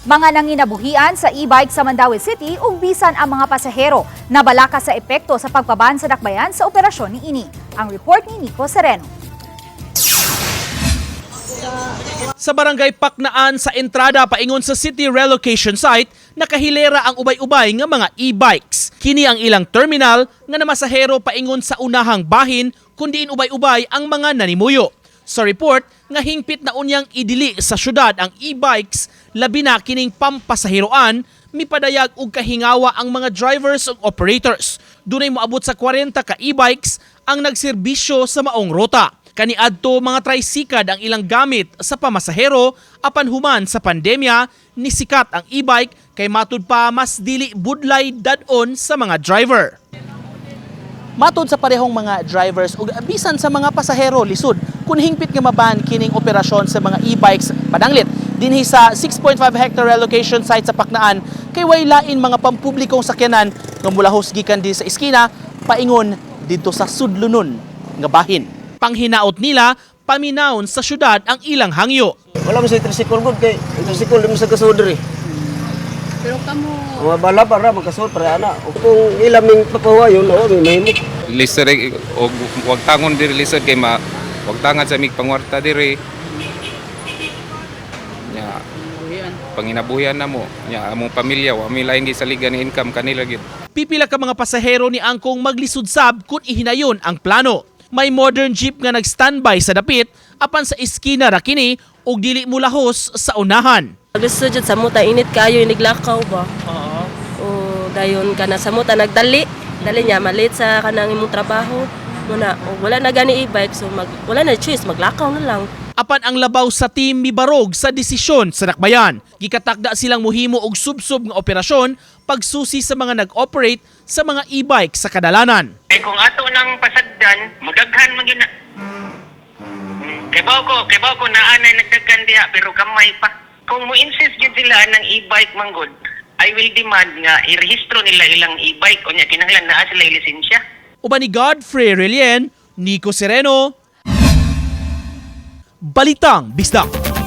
Mga nanginabuhian sa e-bike sa Mandaue City ug bisan ang mga pasahero nabalaka sa epekto sa pagpaban sa dakbayan sa operasyon niini. Ang report ni Nico Sereno. Sa barangay Paknaan sa entrada paingon sa city relocation site, nakahilera ang ubay-ubay nga mga e-bikes. Kini ang ilang terminal nga namasahero paingon sa unahang bahin kundiin ubay-ubay ang mga nanimuyo. Sa report, nga hingpit na unyang idili sa syudad ang e-bikes, labi na kining pampasaheroan, mipadayag og kahingawa ang mga drivers ug operators. Dunay moabot sa 40 ka e-bikes ang nagserbisyo sa maong ruta. Kaniadto mga trisikad ang ilang gamit sa pamasahero apan human sa pandemya nisikat ang e-bike kay matud pa mas dili budlay dad-on sa mga driver. Matod sa parehong mga drivers ug bisan sa mga pasahero, lisod kung hingpit nga maban kining operasyon sa mga e-bikes pananglit dinhi sa 6.5 hectare relocation site sa Paknaan kay way lain mga pampublikong sakyanan nga mulahos gikan di sa iskina paingon didto sa sudlonon nga bahin. Panghinaot nila, paminawon sa syudad ang ilang hangyo. Wala mo sa tricycle gud kay tricycle di mo sa kasud diri. Pero kamo, Mga bala para magkasud para ana. O kung ilaming papahuwayon, oo, may mahimo. Lisod og wag tangon diri, lisod kay ma wag tangan sa mig pangwarta diri nya panginabuhian na mo nya among pamilya wa mi lain gisaligan ni income kanila gyud. Pipila ka mga pasahero ni angkong maglisod sab kung ihinayon ang plano. May modern jeep nga nag-standby sa dapit apan sa iskina ra kini ug dili mulahos sa unahan. Gusto jud sa muta, init kayo, iniglakaw ba. Oo. O dayon ka na sa muta nagdali, dali niya malit sa kanang imong trabaho. Muna, o, wala na gani e-bike, so mag, wala na choice, maglakaw na lang. Apan ang labaw sa team mibarog sa desisyon sa dakbayan. Gikatakda silang muhimo og subsob nga operasyon pagsusi sa mga nag-operate sa mga e-bike sa kadalanan. Eh kung ato nang pasagdan, mudaghan man gyud na. Kay baw ko naa na nagdaghan diha pero gamay pa. Kung mo insist gyud sila ng e-bike manggod, I will demand nga irehistro nila ilang e-bike unya kinahanglan naa sila lisensya. Uban ni Godfrey Relien, Nico Sereno, Balitang Bisdak.